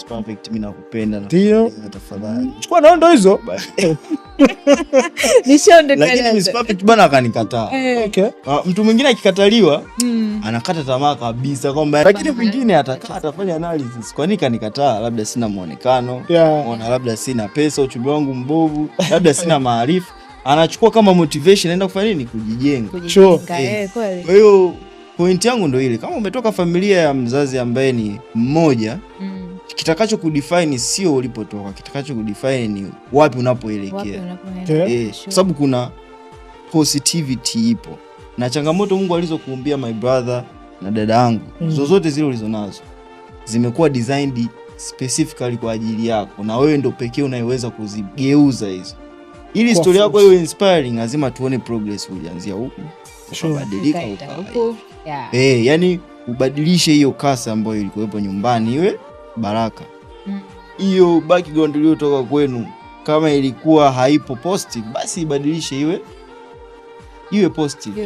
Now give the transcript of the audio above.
Perfect, mimi nakupenda na Ndio. tafadhali. Chukua nondo hizo. Nishonde. Lakini Miss Perfect bana akanikataa. Ah, mtu mwingine akikataliwa anakata tamaa kabisa kwamba, lakini mwingine atakaa, atafanya analysis, kwa nini kanikataa? Labda sina muonekano, ona, labda sina pesa, uchumi wangu mbovu, labda sina maarifa. Anachukua kama motivation, aenda kufanya nini? Kujijenga. Kujijenga, kweli. Kwa hiyo point yangu ndo ile, kama umetoka familia ya mzazi ambaye ni mmoja, kitakacho kudefine sio ulipotoka, kitakacho kudefine ni wapi wapi unapoelekea. Unapoenda. Kwa sababu kuna positivity ipo na changamoto Mungu alizokuumbia, my brother na dada yangu, zozote zile ulizonazo zimekuwa designed specifically kwa ajili yako, na wewe ndo pekee unayeweza kuzigeuza hizo ili Kwa story yako fursa. iwe inspiring. Lazima tuone progress, ulianzia huku, ukabadilika, Ukaenda ukawa huku. Yani ubadilishe hiyo curse ambayo ilikuwepo nyumbani iwe baraka. Hiyo background iliyotoka kwenu kama ilikuwa haipo positive, basi ibadilishe iwe positive.